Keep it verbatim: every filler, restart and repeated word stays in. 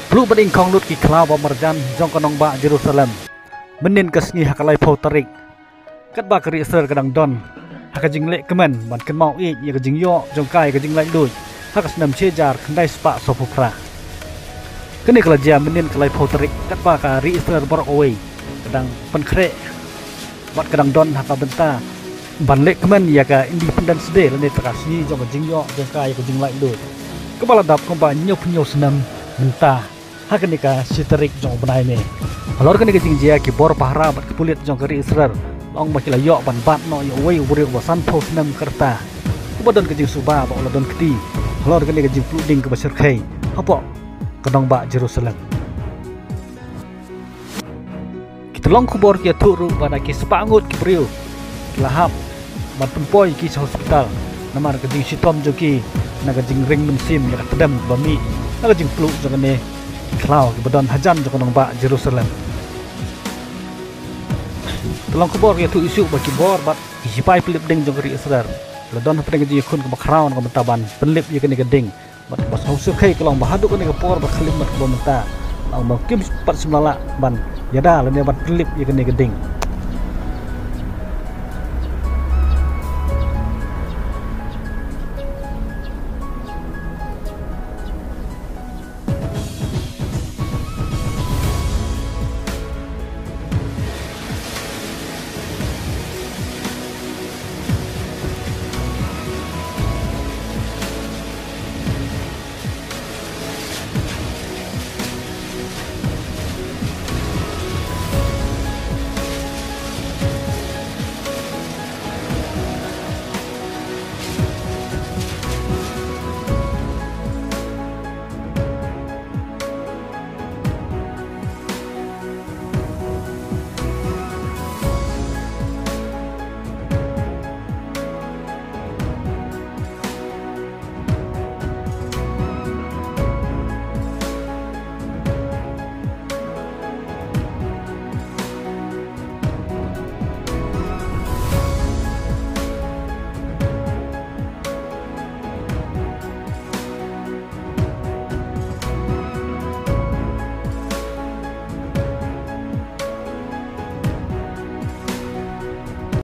Pluh bad ingkhong lut ki khlaw ba marjan jong ka nongbah Jerusalem. Mynnin ka sngi ha ka laiphew tarik, katba ka ri Israel ka dang don ha ka jingleh kmen ban kynmaw ïa ïa ka jingïoh jong ka ïa ka jinglaitluid ha ka snem shi hajar khyndai spah sawphew phra. Kane ka la jia mynnin ka laiphew tarik katba ka ri Israel baroh kawei ka dang pynkhreh bad ka dang don ha ka bynta ban leh kmen ïa ka Independence Day lane ka sngi jong ka jingïoh jong ka ïa ka jinglaitluid, kaba la dap kumba hynñiewphew hynñiew snem mynta ha kane ka shi tarik jong u bnai May. Halor kane ka jingjia, ki bor pahara bad ki pulit jong ka ri Israel la ong ba ki la ïoh ban bat noh ïa uwei u briew uba sanphew snem ka rta uba don ka jingsuba ba u la don kti halor kane ka jingpluh ding kaba shyrkhei hapoh ka nongbah Jerusalem. Ki tyllong khubor ki ïathuh ruh ba da ki spah ngut ki briew ki la hap ban pynpoi ïa ki sha hospital namar ka jingshitom jong ki na ka jingring mynsiem ïa ka tdem ba mih na ka jingpluh jong kane ki khlaw kiba don hajan jong ka nongbah Jerusalem. Tyllong khubor ki ïathuh ïa shuh ba ki bor bad ki sipai pynlip ding jong ka ri Israel la don hapdeng ka jingïakhun kaba khraw na ka bynta ban pynlip ïa kane ka ding. Bad ba sngewsih ka long ba haduh kane ka por ba khyllipmat kaba mynta, la ong ba kim pat shym la lah ban ïada lane ban pynlip ïa kane ka ding.